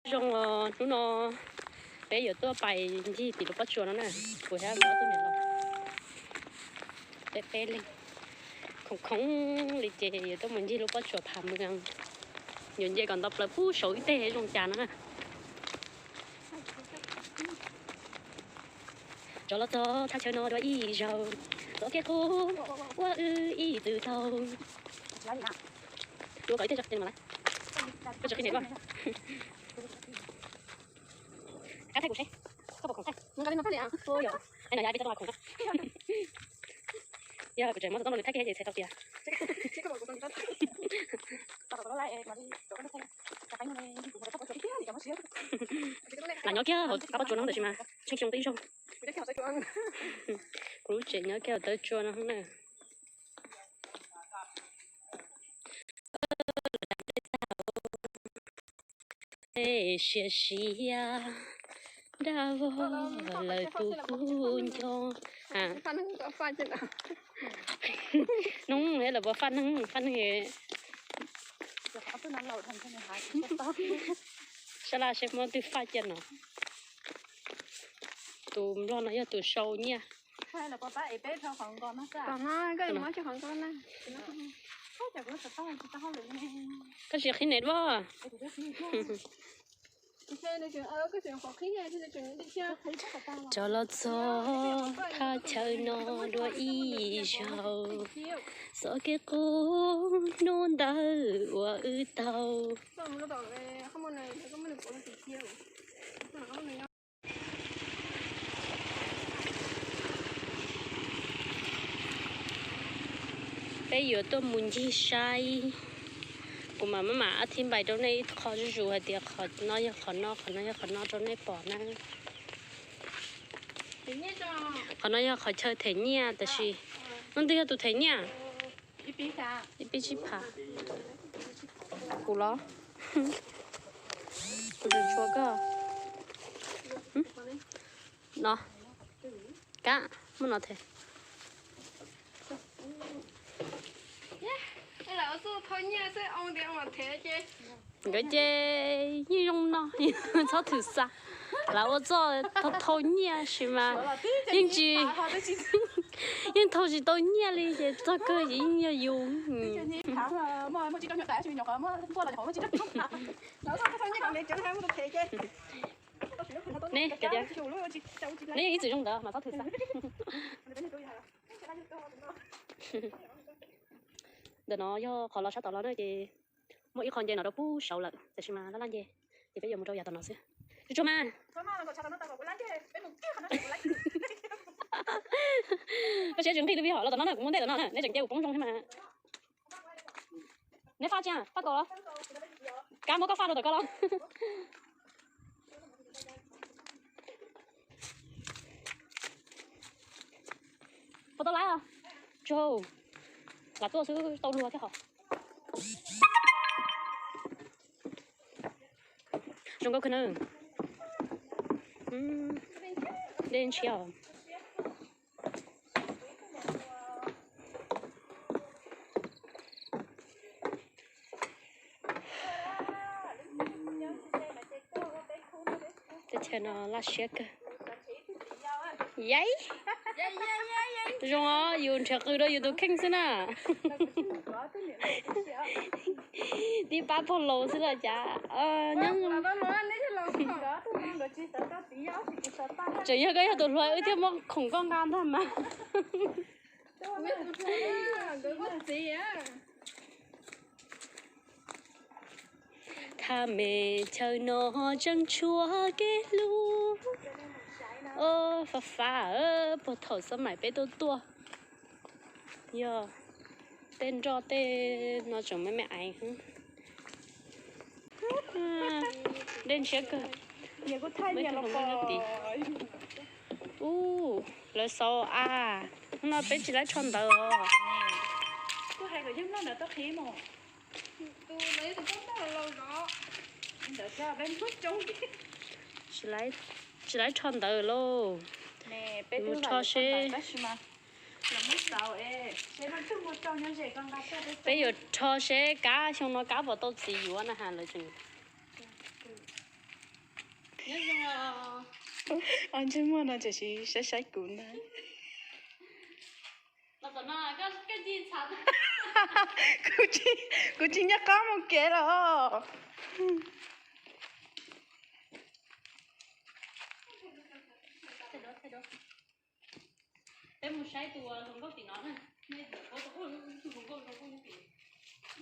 Zoo os, hnub no peb yuav tuaj pais ncig tim lub pob tsuas no na, kuv thiab kuv ob tug niam laus, peb peb leeg. Khoom khoom li ces yuav tuaj mus ncig lub pob tsuas Phav Mws, yuav nce kom nto plaws pub saud ib teg zoo cas no na. Rov los txog thaj chaw no dua ib zaug, txoj kev qub uas wb ib txwm taug. Dua kom ib teg tso, koj thaij kuv seb, koj puas khoom thaij? Yog kuv tseem muab xov tooj rau nws thaij kiag ces txhais tau tias. Lam nyob kiag hauv qab pob tsuas no tab sis mas tsheej xyoo twb zoo. Kuv lub tsev nyob kiag hauv taw tsua no na. Ej, siav siav dab vog lawv tus kub nco. Hnub es lawv puas faj neeg, faj neeg. Sab laj seb muab twg faj cia no. Tus nplog no yog tus sau nyiaj. Koj tsis qhib net vaj. Rov los txog thaj chaw no dua ib zaug, txoj kev qub hnub ntawd uas wb taug. Peb yuav tuaj mus ncig saib. Kuv mam maj mam ab thib npais rau nej ib qho zuj zus hais tias qhov no yog qhov no, qhov no yog qhov no rau nej pom na. Qhov no yog qhov chaw them nyiaj tab sis, leej twg yog tus them nyiaj? Ib pib tsib phav. Kuv los? Kuv tseem tshuav koj no. Kab muab no them. Nkawd ces yeej zoo no, txhob thwm xa. Lawv ua txoj thau nyiaj sis mas yeej tsis, yeej thau tsis tau nyiaj li ces txog kawg ces yeej yog yus. Ne, neb yog ib txwm zoo ntawd mas txhob thwm xa. Ntawm no yog qhov los sab tod los na ces muaj ib qho nce no rau pub saud lawm, tab sis mas laj laj nce ces peb yuav mus rau yav tom no xwb. Tsuag tsuag mas. Koj siab tsis nqig twb pib hom los tom no na, kuv muaj ntej tom no na, neb tseem nce kuv poob zoo thiab mas. Neb faj tsi, faj kaus los? Kab muab koj faj rau tom koj los. Puas tau laiv os? Tsaug, lam tuaj xwb tau luag thiab hos. Zoo nkauj kawg na. Dej ntshiab os. Teb chaws no laj siab kawg. Yai, zoo os, yus nrhiav qws rau yus tus kheej xwb na. Tib pab pog laus xwb los cas. Tseem yog koj yog tus hluas wb thiaj muab khoom koj nqa ntag mas. Thaj me chaw no tseem tshuav kev hlub. Fav fav, puag thaum xab maim peb tuaj tuaj, yog tej nroj tej no tseem me me aiv. Dej ntshiab kawg. Ub, lawv xauv a, hnub no peb tsis laib rho ntawv os. Tsis laib rho ntawv lauj. Mus rho seb, peb yuav rho seb kab xyoo no kab puas tau txiv yuav na has lawv tseem. Ob ntsej muag no tseem saib saib kuv ntag. Kuv tsis nco qab mus kev los.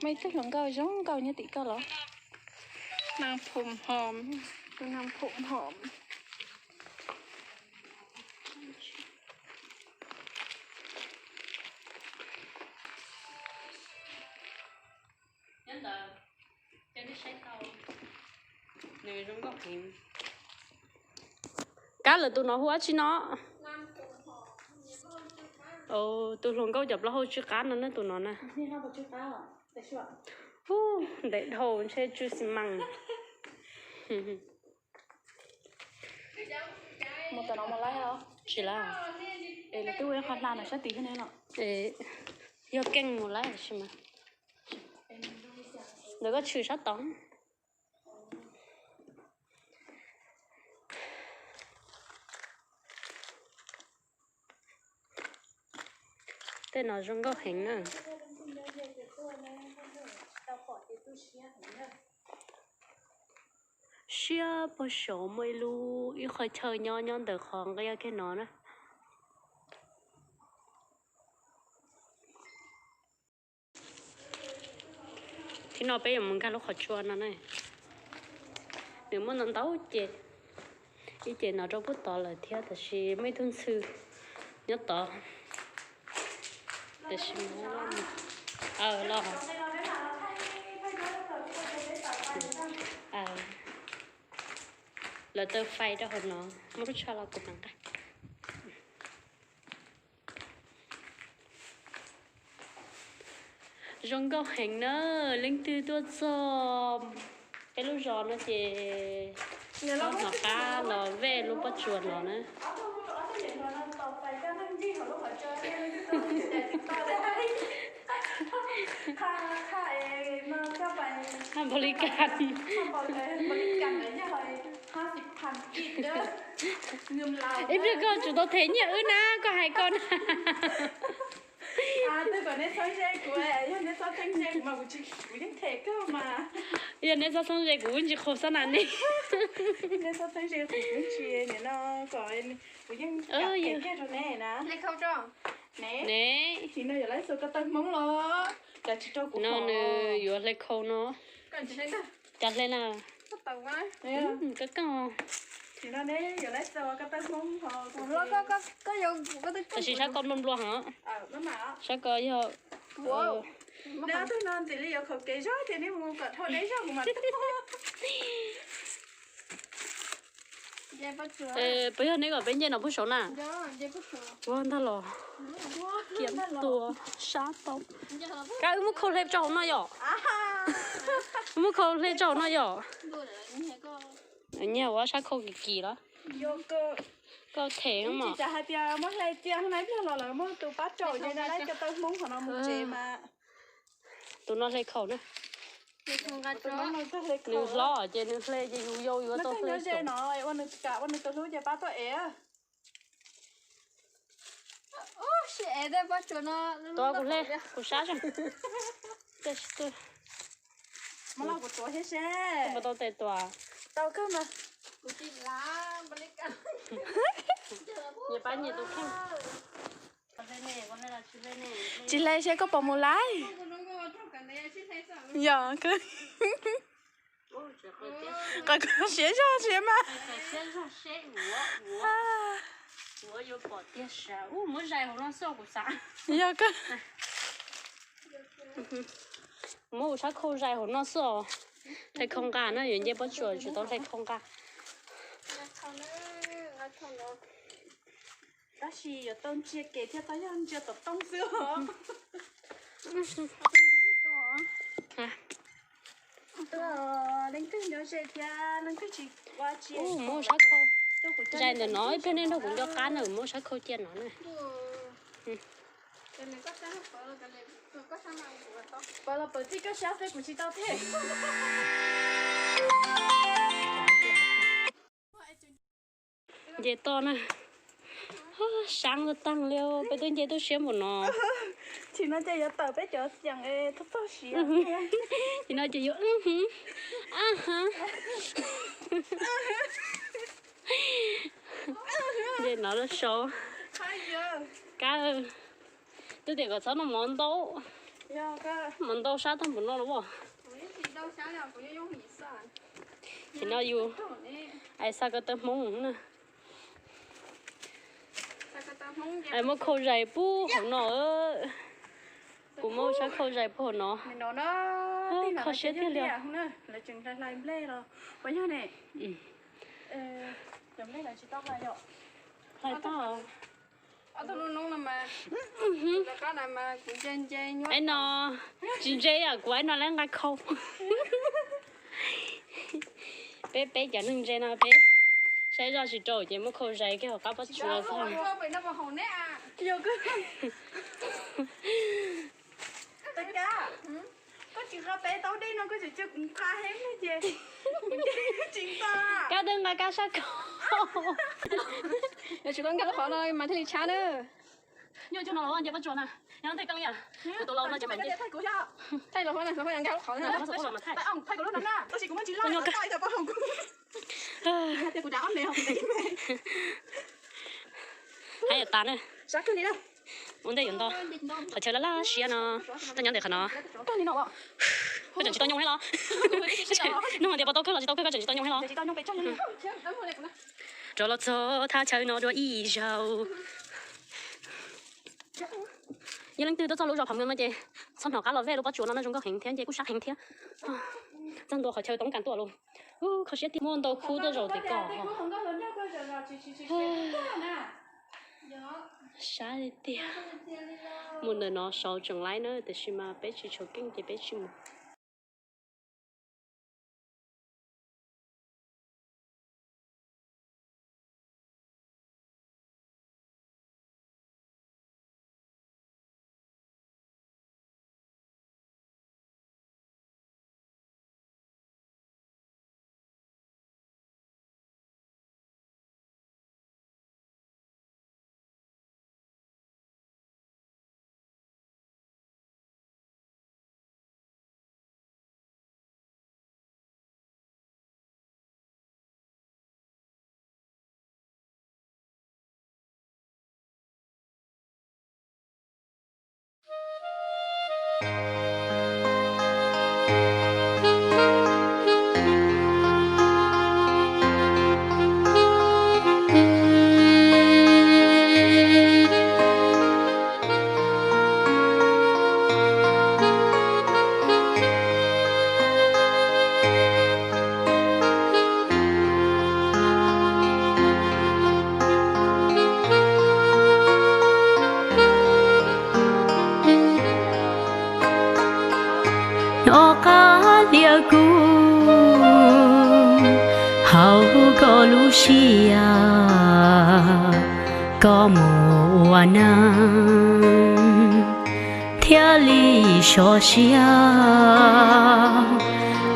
Muaj ib tug hluas nkauj zoo nkauj nyob tim koj los? Nag phom hom, tus nag phom hom. Kab lawm tus no hu dab tsi no? Tus hluas nkauj cov plaub hau tsw qab no ne, tus no na. Ub, ntev dhau ntshe tsw xi mas. Mus tom no mus laib os. Tsis laib. Es lawv twb ua ib qho hla no sab tid thiab ne los? Yog keej mus laib tsis mas. Ntawd koj tshwm sab tod. Tej no zoo nkauj heev na. Siab puag saud muaj ib lub ib qho chaw nyob nyob ntawm qhov nqaij kiag no na. Thib no peb yuav mus nkag lub qhov tsua no na. Nws muaj ntau ntau ces, ib ces no rau puag tod lawm thiab, tab sis muaj ib tug ntxhw nyob tod. Tab sis los, lawv taw fais rau hauv no, muab lub tsho los kuv mam nqa. Zoo nkauj heev na, leej twg tuaj txog peb lub zos no ces txhob hnov qab los vej lub pob tsuas no na. Npau li kas. Ib pliag koj tsum tau them nyiaj wb na, koj hais koj na. Twb kom nej txhob ze kuv, yog nej txhob txeeb ze kuv mas kuv tsis, kuv yeej them kawg mas. Yog nej txhob txeeb ze kuv, kuv tsis qhuas xab nas nej. Nej txhob txeeb ze kuv, kuv tsis, nim no kom kuv yeej them kiag rau nej na. Ne, nim no yuav laib xaus ko taw Hmoob los, cas tsis rau kuv no, nws yuav hle khau no. Cas hle na. Koj koj. Tam sim sab ko nplua nplua heev. Sab ko yog, tug no ntxim li yuav khaum kev zog ces nej mus kom dhau deb zog kuv mam tuaj. Puas yog neb kom peb nce no puag saud na? Ua ntag los. Kiam tua sab tau. Kab wb muab khau hle tso hauv no yom? Wb muab khau hle tso hauv no yom? Nyiag ua sab khau kim kim los. Koj them mas. Tus no hle khau na. Nws hlob ces nws hle ces yus yau yuav tau hle. Tuav kuv hle, kuv sab. Tsis tau tes tuav. Nyias pab nyias tus kheej. Tsis hle seb koj puas mus laib. Yog, qhov siab zog siab mas. Yog, muab ua sab khau zais hauv no xwb os. Hle khau nqa na, yuav nce pob tsuas tsis tau hle khau nqa. Tab sis yuav tau ntsia kev thiab, tau yog ntsia tom tooj xwb os. Leej twg nyob ze thiab leej twg tsis ua tsis, muab ua sab khau zais ntawm no, ib pliag nej nrog kuv nco qab na, muab ua sab khau cia no na. Pawv los pawv txij koj sab xwb, kuv tsis tau them. Nce toj na. Sab ua taag li, peb twb nce tub siab npaum no. Tsis no ces yuav tawm peb cov xyeem es txog txog siav. Tsis no ces yuav, a ha. Nce no lub sau. Kab, twb tias kom txhob noj mov ntau. Mov ntau sab tag npaum no los as. Tsis no yus, es xa ko taw Hmoob na. Muab khau zais pub hauv no. Kuv muab sab khau zais pub hauv no. Kho siab tiag li. Hlais tau. Aib no, tsis ntse yom, kuv aib no lawv nqa khau. Peb peb cov neeg ntse no peb saib zaj tsis rau ces muab khau zais kiag hauv qab pob tsuas xwb. Kab twb nqa kab sab khau. Yog tsis tau nkag lub qhov no mas thiaj li tshab na. Nyuaj cuag no los nce pob tsuas na, yog tej keej li. Kuv tus laus no ces mam nce. Hais tas na. Ua ntej yuav nto. Qhov chaw laj laj siab no, tuaj nyob ntawm qhov no. Koj tseem tsis tau nyooj thiab los? Nug tias puas tau kawg los tsis tau kawg, koj tseem tsis tau nyooj thiab los? Rov los txog thaj chaw no dua ib zaug. Yog leej twg tuaj txog lub zos Pham Meej no ces txhob hnov qab los vej lub pob tsuas no, noj zoo nkauj heev thiab nce kuj sab heev thiab. Txog ntua qhov chaw toob kas tuaj los. Kho siab tiag, muaj ntau khub tuaj zaum tim ko. Sab tiag. Mus ntawm no saud tseem laib na, tiam sis mas peb tsis tshua keej ces peb tsis mus. Nov qab hlias kuv hauv koj lub siab, koj mus ua neej thiaj li sov siab.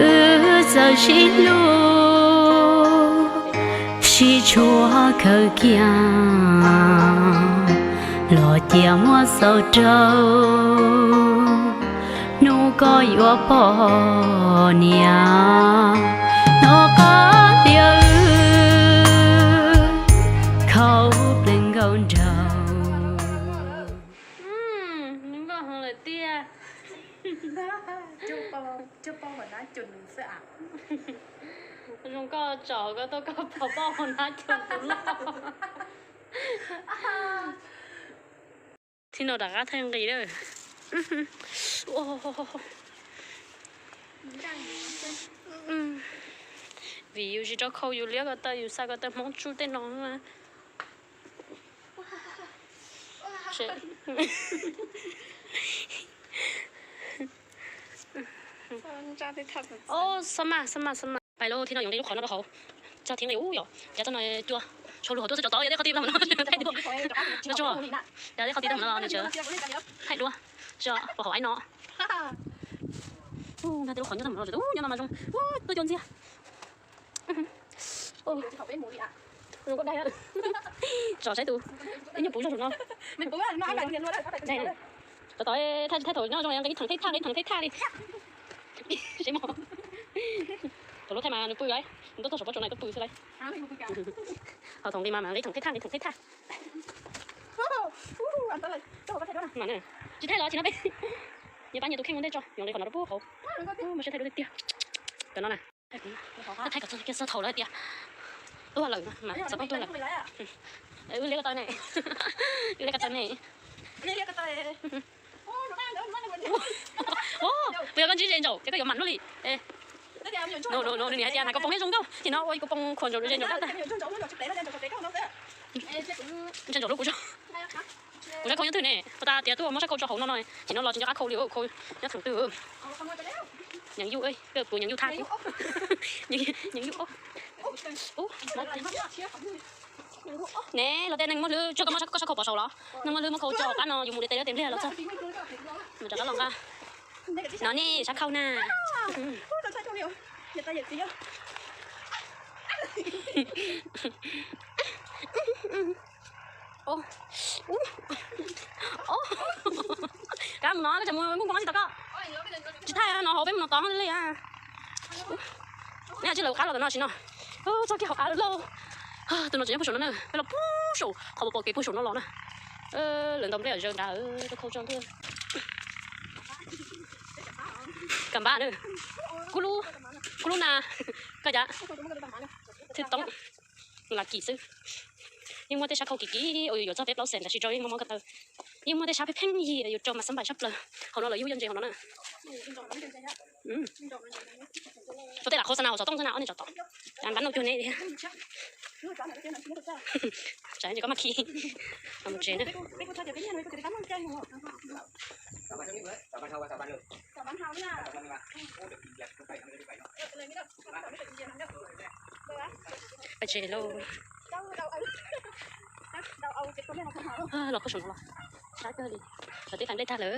Wb txawm sib hlub sib tshua khaws kiag los cia muab xaus rau hnub koj yuav poj niam. Nov qab hlias wb khau plees nkaus nraug. Zoo nkauj heev lawm tiag. Zoo nkauj tsom koj tuaj koj pom poj hauv nab cua tus loj. Txij no rov qab thaij nqis lawm. Vim yus tsis rau khau yus liab ko taw, yus xa ko taw Hmoob tsuj tej no. Xab maj, xab maj, xab maj. Pais lauj, txij no yuav nqis lub qhov no rau hauv. Txog thiab nqis ub yom, cas txog no cua, tshau lug hauv tuaj xwb, tsov tov yog tej qhov ti tau no. Yog tej qhov ti tau no los nws thaij dua. Tso, pom hauv aib no. Nag tej lub qhov nyob tag no, ub nyob no mas zoo. Ub, tuaj cua ntxiag. Ub, Zoo nkauj dag. Tso saib tus ib nyuag puv zog saum no. Tov tod, thaij thaum nyob zoo nqi theej thaj nqi theej thaj li. Seb mog. Thaum lub thaij mas nws pw lawm, nws tuaj txog saum pob tsuas no tuaj pw xwb lawm. Thaum nqi mas mas nqi theej thaj nqi theej thaj. Mas tsis thaij los tsis no peb nyias pab nyias tus kheej ua ntej tso, yuav nqi qhov no rau pub hauv. Mas sib thaij dua tiag tiag. Cov no na. Thaij kom txog kiag txog thaum lawv tias tuaj lawm mas xov tooj tuaj lawm. Wb liab ko taw ne. Wb liab ko taw ne. Puas yog koj ntsib ze ntsaum ces koj yuav mam luaj li. No no no, nws hais tias hnav koj poob zoo nkauj, ces no ua koj poob khuam ntsaum ze ntsaum tag. Ntsaum hlub kuv zog. Kuv sab khau nyob twg ne? Puas tas tias tuaj muab sab khau tso hauv no no, ces no los tsis nco qab khau li, khau nyob theem twg. Nyeem yuj, koj puas nyeem yuj thaj kuv? Nyeem yuj. Ne los tej neeg muaj hlwb tsuag koj muab koj sab khau pov saud los? Neeg muaj hlwb muab khau tso hauv qab no yus mus de tes lab tes npliag los txog. Mus rov qab los nqa. No nej sab khau na. Kab mus no koj tseem mus nkuj nkoos tsis tau koj. Tsis thaij no hauv peb mus no tod li a. Neb tsis lawv qab los tam no sim no. Txog kiag hauv av lawm. Tus no tseem nyob puag saum no na, peb los puag saum qhov pom kev puag saum no los na. Lawv ntaus nplej zaws nrad, tuaj khau tso ntuj. Kam npab na. Kub lub, kub lub na. Koj cas? Thwj toob. Lam kim xwb. Yeej muaj tej sab khau kim kim uas yuav txog peb plaub xees tab sis rau yeej muaj mob ko taw. Yeej muaj tej sab pheej pheej yig yuav rau mas xab npais sab plaws. Hauv no lawv yug yoj ntses hauv no na. Ua tej lam khau xa na hauv xov tooj xwb na ob neeg tsov tom. Npab no cuag ne. Tsam ces koj maj khi. Mus tsev na. Pais tsev lauj. Los puag saum no los sab kawg li. Sawv tib tag nplej tag lawm.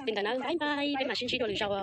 Li ntawd na, bye bye, peb mam sib ntsib dua lwm zaus.